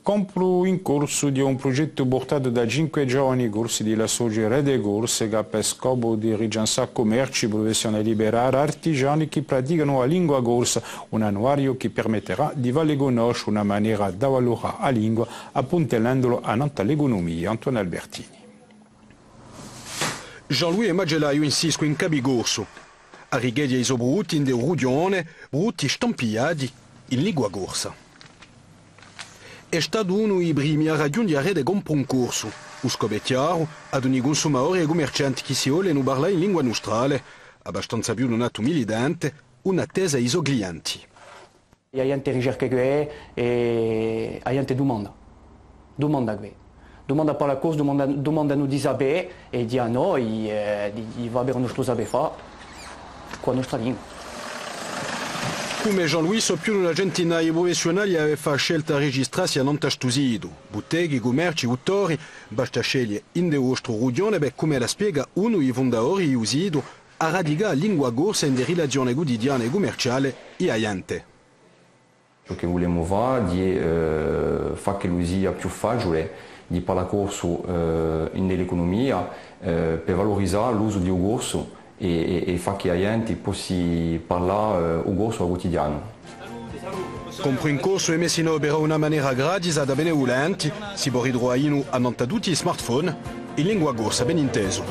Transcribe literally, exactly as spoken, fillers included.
Compru in corsu di un prughjettu purtatu da cinque giovani corsi di l'associu Rete Corse, chì hà per scopu di ricenzià cummerci, prufessione liberale, artigiani chì praticanu a lingua corsa, un annuariu chì permetterà di falli cunnosce, una manera d'avvalurà a lingua, appuntellendulu annant'à l'ecunumia. Antoine Albertini. Jean-Louis hè macellaiu in Siscu, in Capicorsu. Arricheghja i so prudutti ind'è u rughjone, prudutti stampigliati in lingua corsa. Hè statu unu di i primi à raghjunghje a rete Compru in Corsu. U scopu hè chjaru, à tunnì i cunsumatori è i cummercianti chì si volenu parlà in lingua nustrale, abbastanza più d'un attu militante, un'attesa di i so clienti. A ghjente ricerca què, è a ghjente dumanda. Dumanda què. Dumanda à parlà corsu, dumanda, dumandanu di sapè, è dì à noi, eh, di, di fà avè u nostru sapè fà, cù a nostra lingua. Cum'è Jean-Louis, sò più d'una centinaia di prufessiunali à avè fattu a scelta à registrassi annant'à stu situ. Butteghi, cummerci, duttori, basta à sceglie ind'è u vostru rughjone, bè, cum'ella spiega unu di i fundatori di u situ, à radicà a lingua corsa ind'è e rilazione cutidiane è cummerciale di a ghjente. Ciò chì vulemu fà hè, eh, fà ch'ellu sia più faciule di parlà corsu, eh, in l'ecunumia, eh, per valurizà l'usu di u corsu è, è, è fà chì a ghjente possi parlà, eh, u corsu à u cutidianu. Compru in Corsu hè messu in opera d'una manera gratisa da benevulenti, si pò ritruvà in u, annant'à tutti i smartphone, in lingua corsa, ben intesu.